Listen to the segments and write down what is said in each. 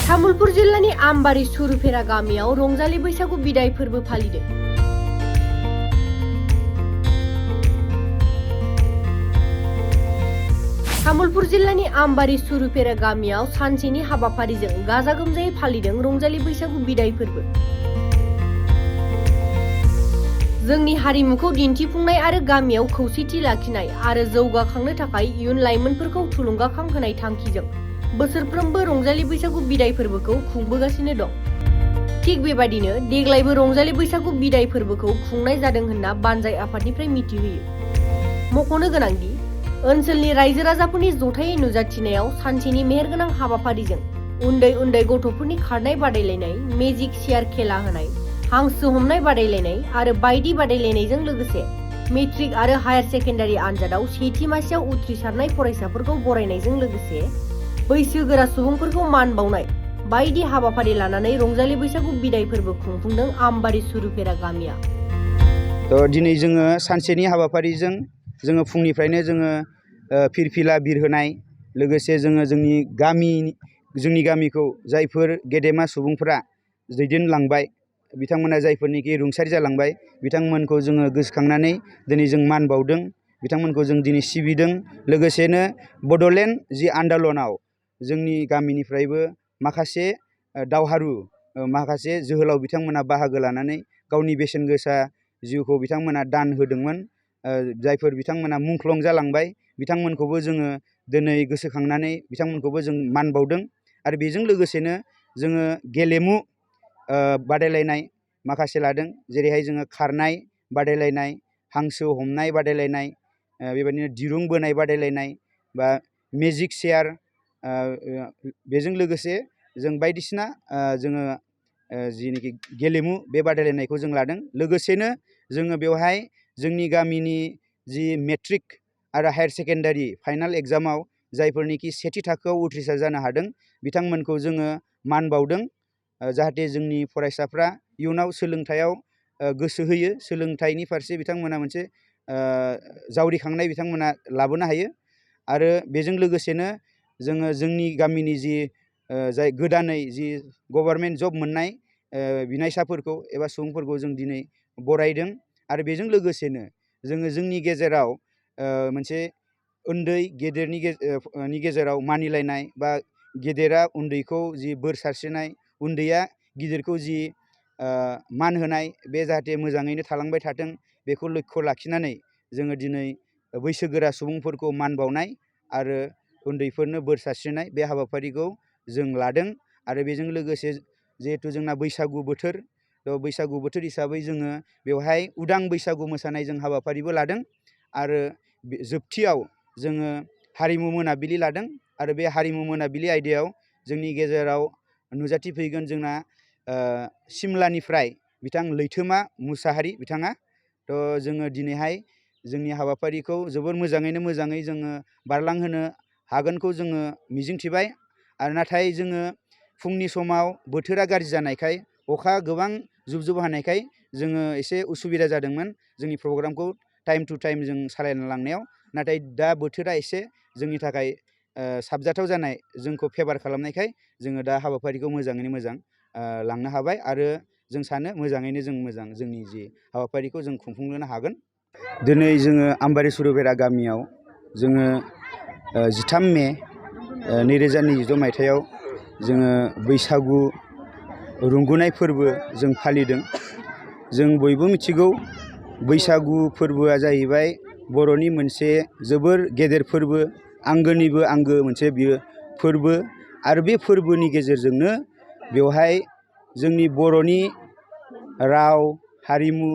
तामुलपुर जिल्लानि आमबारि सुरुफेरा गामियाव रंजालि बैसागु बिदाय फोरबो फालिदों। तामुलपुर जिल्लानि आमबारि सुरुफेरा गामियाव सानसेनि हाबाफारिजों गाजा गोमजायै फालिदों रंजालि बैसागु बिदाय फोरबो। जोंनि हारिमुखौ दिन्थिफुंनाय आरो गामियाव खौसेथि लाखिनाय आरो जौगाखांनो थाखाय इयुन लाइमोनफोरखौ थुलुंगाखां होनाय थांखिजों बोसोरफ्रोमबो रंजालि बैसागु बिदाय फोरबोखौ खुंबोगासिनो दं। थिग बेबादिनो देग्लायबो रंजालि बैसागु बिदाय फोरबोखौ खुंनाय जादों होनना बानजाय आफादनिफ्राय मिथिहोयो। मख'नो गोनांदि ओनसोलनि रायजो राजाफोरनि जथायै नुजाथिनायाव सानसेनि मेहेरगोनां हाबाफारिजों उन्दै उन्दै गथ'फोरनि खारनाय बादायलायनाय, मेजिक चेयार खेला होनाय, हांसो हमनाय बादायलायनाय आरो बायदि बादायलायनायजों लोगोसे मेट्रिक आरो हायार सेकेन्डारि आनजादाव सेथि मासियाव उथ्रिसारनाय फरायसाफोरखौ बरायनायजों लोगोसे बैसोगोरा सुबुंफोरखौ मान बावनाय बायदि हाबाफारि लानानै रंजालि बैसागु बिदाय फोरबो खुंफुंदों आमबारि सुरुफेरा गामिया। दिनै जोङो सानसेनि हाबाफारिजों जोङो फुंनिफ्रायनो जोङो फिरफिला बिरहोनाय लोगोसे जोङो जोंनि गामिखौ जायफोर गेदेमा सुबुंफोरा दैदेनलांबाय बिथांमोना जायफोरनिखि रुंसारि जालांबाय बिथांमोनखौ जोङो गोसोखांनानै दिनै जों मान बावदों, बिथांमोनखौ जों दिनै सिबिदों। लोगोसेनो बड'लेण्ड जि आन्दलनाव जोंनि गामिनिफ्रायबो माखासे दावहारु माखासे जोहोलाव बिथांमोना बाहागो लानानै गावनि बेसेन गोसा जिउखौ बिथांमोना दान होदोंमोन। जायफोर बिथांमोना मुंख्लं जालांबाय बिथांमोनखौबो जोङो दिनै गोसोखांनानै बिथांमोनखौबो जों मान बावदों। आरो बेजों लोगोसेनो जोङो गेलेमु बादायलायनाय माखासे लादों, जेरैहाय जोङो खारनाय बादायलायनाय, हांसो हमनाय बादायलायनाय, बेबायदिनो दिरुं बोनाय बादायलायनाय बा मेजिक चेयार, बेजों लोगोसे जों बायदिसिना जोङो जिनोखि गेलेमु बे बादायलायनायखौ जों लादों। लोगोसेनो जोङो बेवहाय जोंनि गामिनि जि मेट्रिक आरो हायार सेकेन्डारि फाइनाल एग्जामाव जायफोरनिखि सेथि थाखोआव उथ्रिसार जानो हादों बिथांमोनखौ जोङो मान बावदों। जाहाथे जोंनि फरायसाफ्रा इयुनाव सोलोंथायाव गोसो होयो, सोलोंथाइनि फारसे बिथांमोना मोनसे जावरिखांनाय बिथांमोना लाबोनो हायो। आरो बेजों लोगोसेनो जोङो जोंनि गामिनि जि जाय गोदानै जि गभर्नमेन्ट जब मोननाय बिनायसाफोरखौ एबा सुबुंफोरखौ जों दिनै बरायदों। आरो बेजों लोगोसेनो जोङो जोंनि गेजेराव मोनसे उन्दै गेदेरनि गेजेराव मानिलायनाय बा गेदेरा उन्दैखौ जि बोर सारस्रिनाय, उन्दैया गिदिरखौ जि मान होनाय, बे जाहाथे मोजाङैनो थालांबाय थाथों बेखौ लक्ष्य लाखिनानै जोङो दिनै बैसोगोरा सुबुंफोरखौ मान बावनाय आरो उन्दैफोरनो बोर सारस्रिनाय बे हाबाफारिखौ जों लादों। आरो बेजों लोगोसे जिहेथु जोंना बैसागु बोथोर, बैसागु बोथोर हिसाबै जोङो बेवहाय उदां बैसागु मोसानाय जों हाबाफारिबो लादों। आरो जोबथियाव जोङो हारिमु मोनाबिलि लादों। आरो बे हारिमु मोनाबिलि आयदायाव जोंनि गेजेराव नुजाथिफैगोन जोंना सिमलानिफ्राय बिथां लैथोमा मुसाहारि बिथाङा। जोङो दिनैहाय जोंनि हाबाफारिखौ जोबोर मोजाङै जोङो बारलांहोनो हागोनखौ जोङो मिजिंथिबाय। आरो नाथाय जोङो फुंनि समाव बोथोरा गाज्रि जानायखाय, अखा गोबां जुब जुब हानायखाय जोङो एसे उसुबिदा जादोंमोन जोंनि प्रग्रामखौ टाइम टु टाइम जों सालायना लांनायाव। नाथाय दा बोथोरा एसे जोंनि थाखाय साबजाथाव जानाय, जोंखौ फेभार खालामनायखाय जोङो दा हाबाफारिखौ मोजाङैनो मोजां लांनो हाबाय। आरो जों सानो मोजाङैनो जों मोजां जोंनि जि हाबाफारिखौ जों खुंफुंनो हागोन। दिनै जोङो आमबारि सुरुफेरा गामियाव जोङो 13 मे 2022 मायथाइयाव जोङो बैसागु रंगुनाय फोरबो जों फालिदों। जों बयबो मिथिगौ बैसागु फोरबोआ जाहैबाय बर'नि मोनसे जोबोर गेदेर फोरबो, आंगोनिबो आंगो मोनसे बियो फोरबो। आरो बे फोरबोनि गेजेरजोंनो बेवहाय जोंनि बर'नि राव, हारिमु,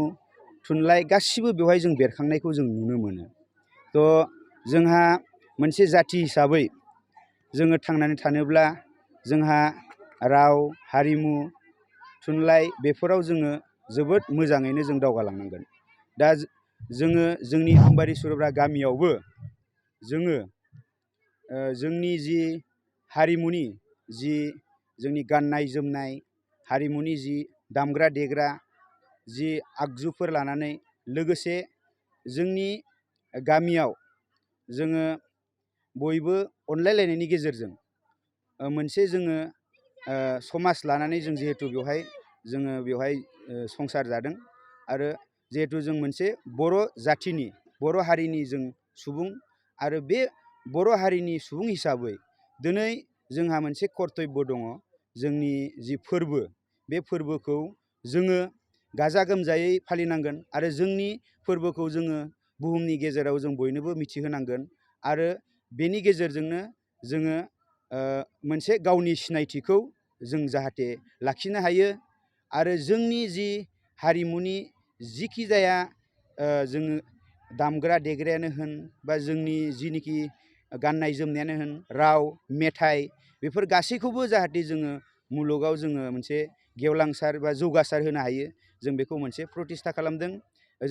थुनलाइ गासिबो बेवहाय जों बेरखांनायखौ जों नुनो मोनो। जोंहा मोनसे जाथि हिसाबै जोङो थांनानै थानोब्ला जोंहा राव, हारिमु, थुनलाइ बेफोराव जोङो जोबोद मोजाङैनो जों दावगालांनांगोन। दा जोङो जोंनि आमबारि सुरुफेरा गामियावबो जोङो जोंनि जि हारिमुनि जि जोंनि गाननाय जोमनाय, हारिमुनि जि दामग्रा देग्रा जि आगजुफोर लानानै, लोगोसे जोंनि गामियाव जोङो बयबो अनलायलायनायनि गेजेरजों मोनसे जोङो समाज लानानै जों जिहेथु बेवहाय संसार जादों आरो जिहेथु जों मोनसे बर' जाथिनि बर' हारिनि जों सुबुं आरो बे बर' हारिनि सुबुं हिसाबै दिनै जोंहा मोनसे कर्तब्य दङ जोंनि जि फोरबो बे फोरबोखौ जोङो गाजा गोमजायै फालिनांगोन आरो जोंनि फोरबोखौ जोङो बुहुमनि गेजेराव जों बयनोबो मिथिहोनांगोन आरो बेनि गेजेरजोंनो जोङो मोनसे गावनि सिनायथिखौ जों जाहाथे लाखिनो हायो आरो जोंनि जि हारिमुनि जिखि जाया जोङो दामग्रा देग्रायानो होन बा जोंनि जिनिखि गाननाय जोमनायानो होन राव मेथाइ बेफोर गासैखौबो जाहाथे जोङो मुलुगाव जोङो मोनसे गेवलांसार बा जौगासार होनो हायो जों बेखौ मोनसे प्रतिस्ठा खालामदों